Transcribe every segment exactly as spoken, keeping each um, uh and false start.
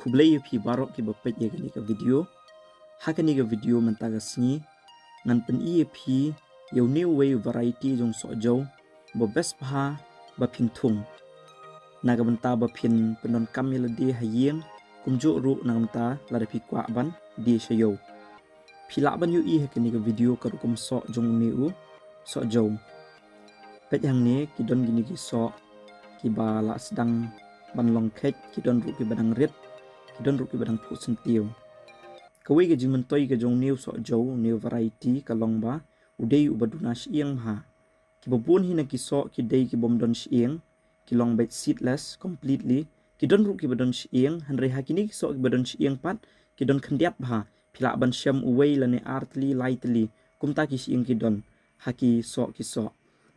Khublei ïa phi baroh kiba peit ïa kane ka video. Ha kane ka video mynta ka sngi ngan pyni ïa phi ïa une uwei u variety jong sohjew ba best bha ba phin thung na ka bynta ba phin pyndonkam ïa lade ha ïing, kumjuh ruh na ka bynta lada phi kwah ban die sha ïew. Phi lah ban ïohi ha kane ka video ka rukom soh jong une u sohjew. Peit hangne ki don kine ki soh kiba la sdang ban long kheit, ki don ruh kiba dang rit, ki don ruh kiba dang phuh syntiew. Kawei ka jingmyntoi ka jong une u sohjew, une u variety ka long ba u dei uba duna shyieng bha. Kiba bun hi na ki soh ki dei ki bym don shyieng, ki long beit seedless completely. Ki don ruh kiba don shyieng, hynrei ha kine ki soh kiba don shyieng pat ki don khyndiat bha. Phi lah ban shem uwei lane ar tylli, lai tylli, kumta ki shyieng ki don ha ki soh ki soh.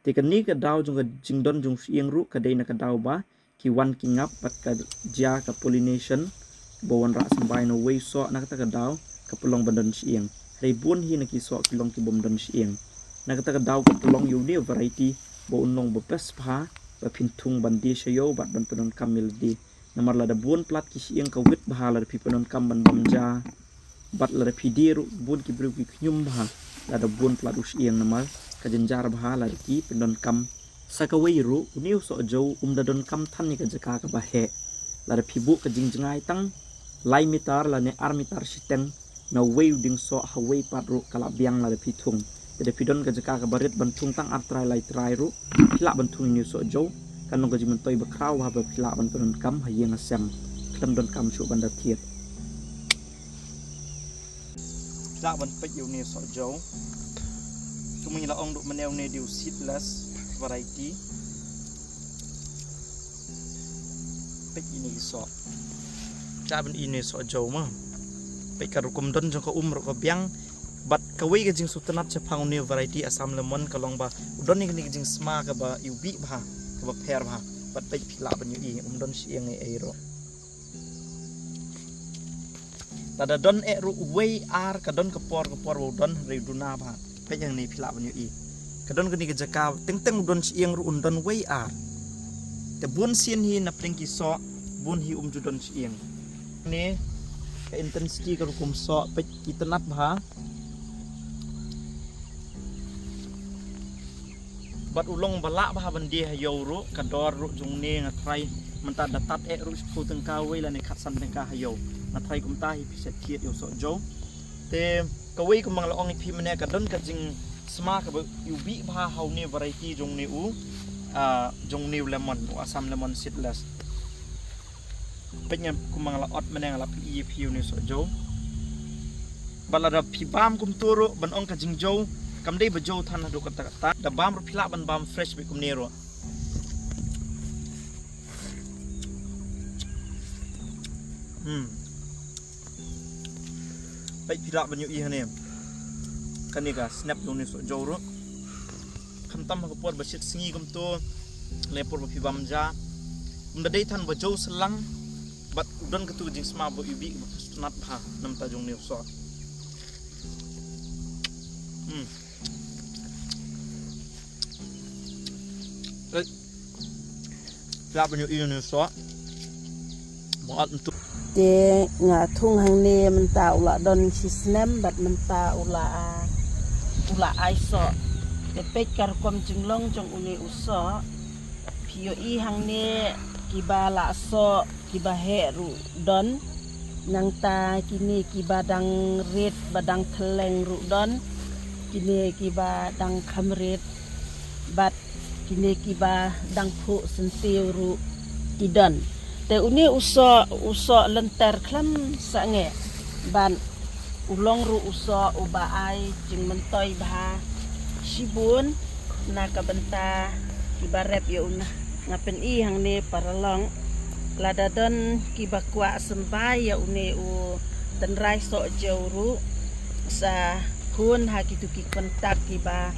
Te kane ka daw jong ka jingdon jong shyieng ruh ka dei na ka daw ba ki wan ki ngap bad ka jia ka pollination ba wanrah symbai na uwei u soh, na kata ka daw ka pynlong ban don shyieng. Hynrei bun hi na ki soh ki long ki bym don shyieng. Na kata ka daw ka pynlong ïa une u variety ba un long ba best bha ba phin thung ban die sha ïew bad ban pyndonkam ïa lade. Namar lada bun palat ki shyieng ka wit bha lada phi pyndonkam ban bam ja. Bad lada phi die ruh bun ki briew ki khñium bha lada bun palat u shyieng, namar ka jynjar bha lada ki pyndonkam. Sa kawei ruh, une u sohjew um da donkam than ïa ka jaka kaba heh. Lada phi buh ka jingjngai tang lai mitar lane ar mitar shiteng na uwei u dieng soh, ha uwei pat ruh ka la biang lada phi thung. Te da phi don ka jaka kaba rit ban thung tang ar trai lai trai ruh, phi lah ban thung ïa une u sohjew. Kan long ka jingmyntoi ba khraw bha ba phi lah ban pyndonkam ha ïing ha sem khlem donkam shuh ban da thied. Phi lah ban peit ïa une u sohjew. Kumba ngi la ong ruh mynne, une dei u seedless variety. Peit ïa une u soh. Phi lah ban ïohi ïa une u sohjew ma. Peit ka rukom don jong ka um ruh ka biang. Bad kawei ka jingsngewtynnat shaphang une u variety Assam lemon ka long ba u don ïa kane ka jingsma kaba iwbih bha, kaba pher bha. Bad peit, phi lah ban ïohi, um don shyieng ei ei ruh. Lada don eh ruh uwei ar, ka don ka por ka por ba u don, hynrei u duna bha. Peit hangne, phi lah ban ïohi. Ka don kane ka jaka teng teng u don shyieng ruh un don uwei ar. Te bun sien hi na pdeng ki soh, bun hi um ju don shyieng. Ne ka intensity ka rukom soh, peit, itynnat bha. Bad u long ba lah bha ban die ha ïew ruh, ka dor ruh jong une nga tharai mynta da tad eh ruh shiphew tyngka uwei lane khatsan tyngka ha ïew. Nga tharai kumta hi phi sa thied ïa u sohjew. Te kawei kumba nga la ong ïa phi mynne, ka don ka jingsma kaba iwbih bha ha une variety jong une u, ah, jong une u lemon, u Assam lemon seedless. Peit, nga kumba nga la ot mynne, nga la pyni ïa phi une u sohjew. Bad lada phi bam kumto ruh, ban ong ka jingjew kam dei ba jew than haduh katta katta. Da bam ruh phi lah ban bam fresh beit kumne ruh. Hmm. Peit, phi lah ban ïohi hangne. Kane ka snep jong une u sohjew ruh. Khamtam ha ka por ba shit sngi kumto, lane por ba phi bam ja, um da dei than ba jew shuh lang. Bad u don katu ka jingsma ba iwbih ba phylliestynnat bha na bynta jong une u soh. Hmm. Eh. Phi lah ban ïohi une u soh. Ba ot mynta. Te nga thung hangne mynta u la don shi snem bad mynta u la, ah, u la ai soh. Te peit ka rukom jinglong jong une u soh. Phi ïohi hangne kiba la soh, kiba heh ruh don. Nangta kine kiba dang rit ba dang thleng ruh don. Kine kiba dang kham rit bad kine kiba dang phuh syntiew ruh ki don. Te une u soh, u soh lynter khlem sangeh. Bad u long ruh u soh uba ai jingmyntoi bha shibun na ka bynta kiba rep ïa u. Nga pyni hangne paralok, lada don kiba kwah symbai ïa une u tynrai sohjew ruh, sa phone ha kitu ki contact kiba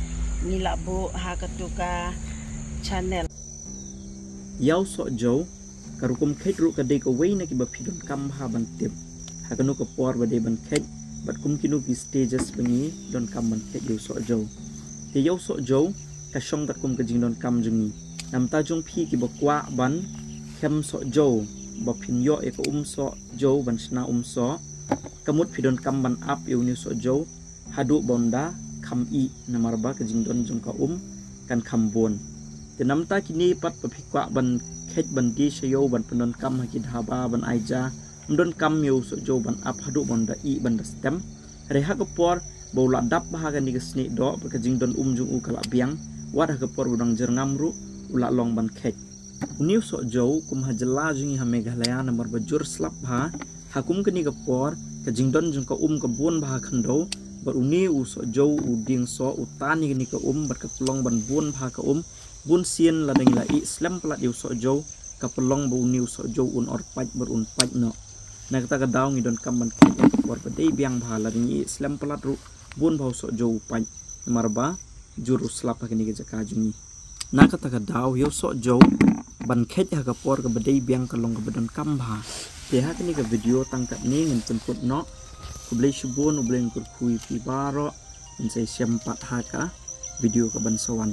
ngi la buh ha katu ka channel. Ïa u sohjew, ka rukom kheit ruh ka dei kawei na kiba phi donkam bha ban tip ha kano ka por ba dei ban kheit bad kum kino ki stages ba ngi donkam ban kheit ïa u sohjew. Te ïa u sohjew ka shong katkum ka jingdonkam jong ngi. Na bynta jong phi kiba kwah ban khem sohjew, ba phin ïoh ïa ka um soh jew ban shna um soh, ka mut phi donkam ban ap ïa une u soh jew haduh ba un da kham ih, namar ba ka jingdon jong ka um kan kham bun. Te namta kine pat ba phi kwah ban kheit ban die sha ïew ban pyndonkam ha ki dhaba ban ai ja, ym donkam ïa u soh jew ban ap haduh ba un da ih ban da stem. Hynrei ha ka por ba u la dap bha kane ka snieh doh bad ka jingdon um jong u ka la biang, wat ha ka por ba u dang jyrngam ruh u la long ban kheit. Une u soh jew kum ha jylla jong ngi ha Meghalaya namar ba jur slap bha, ha kum kane ka por ka jingdon jong ka um ka bun bha ha khyndew, bad une u soh jew u dieng soh u tan ïa kane ka um bad ka pynlong ban bun bha ka um. Bun sien lada ngi la ih slem palat ïa u soh jew, ka pynlong ba une u soh jew un or pait bad un pait noh. Na kata ka daw ngi donkam ban kheit ha ka por ba dei biang bha, lada ngi ih slem palat ruh bun bha u soh jew u pait, namar ba jur u slap ha kane ka jaka jong ngi. Na kata ka daw ïa u soh jew ban kheit ha ka por kaba dei biang ka long kaba donkam bha. Te ha kane ka video tang katne ngin pynkut noh. Khublei shibun, U Blei un kyrkhu ïa phi baroh. Ngin sa ïashem pat ha ka video kaban sa wan.